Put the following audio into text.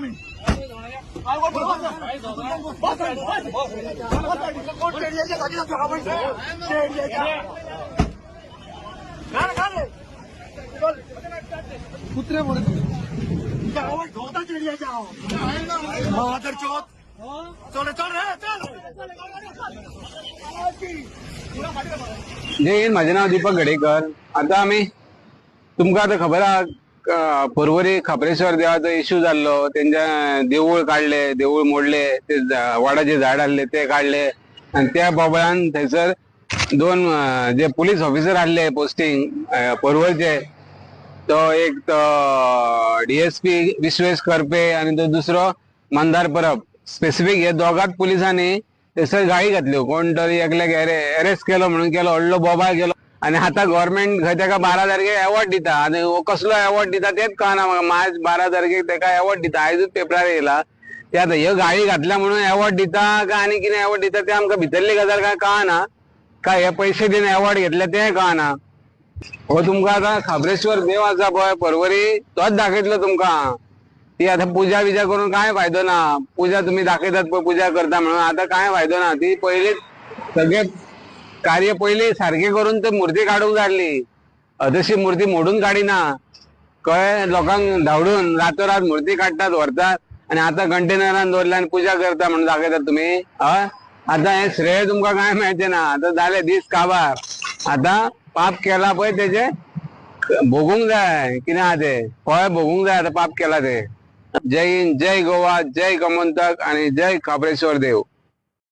आमी. कुत्रे बोले चौथ चल चल रे चल. जय हिंद. माझे नाव दीपक गडेकर. आता आमी तुमकां आतां खबर आहा, पर्वरी खाप्रेश्वर देवाचो इश्यू जाल्लो. तेंच्या देवूळ काडले, देवूळ मोडले, ते वडाचे झाड आहले ते काडले आनी त्या बोबळान थंयसर दोन जे पुलीस ऑफिसर आहले पोस्टिंग पर्वरचे, तो एक तो डीएसपी विश्वेश करपे आनी तो दुसरो मंदार परब. स्पेसिफीक हे दोगांच पुलिसांनी थंयसर गाळी घातल्यो. कोण तरी एकल्याक अरेस्ट केलो म्हणून केलो, व्हडलो बोबाळ केलो. आनी आतां गव्हर्मेंट खंय तेका 12 तारखेक एवॉर्ड दिता आनी हो कसलो एवॉर्ड दिता तेच कळना म्हाका. मार्च 12 तारखेक तेका एवॉर्ड दिता, आयजूच पेपरार येयला. ते आतां ह्यो गाळी घातल्या म्हणून एवॉर्ड दिता काय आनी कितें एवॉर्ड दिता ते आमकां भितरली गजाल काय कळना. काय हे पयशे दिवन एवॉर्ड घेतले तें कळना. हो तुमकां आतां खाप्रेश्वर देव आसा पळय पर्वरी, तोच दाखयतलो तुमकां. ती आतां पुजा बिजा करून कांय फायदो ना. पुजा तुमी दाखयतात पळय, पुजा करता म्हणून, आतां कांय फायदो ना. ती पयलींच सगळे कार्य पयलीं सारकें करून ते मुर्ती काडूंक जाय आसली. अदशी मुर्ती मोडून काडिना, कळ्ळें? लोकांक धांवडून रातोरात मुर्ती काडटात, व्हरतात आनी आतां कंटेनरान दवरल्या आनी पुजा करता म्हणून दाखयतात तुमी. हय, आतां हें श्रेय तुमकां कांय मेळचें ना. आतां जालें दीस काबार. आतां पाप केला पळय तेजें भोगूंक जाय. कितें आहा तें फळ भोगूंक जाय. आतां पाप केला तें. जय हिंद, जय गोवा, जय गोमंतक आनी जय खाप्रेश्वर देव.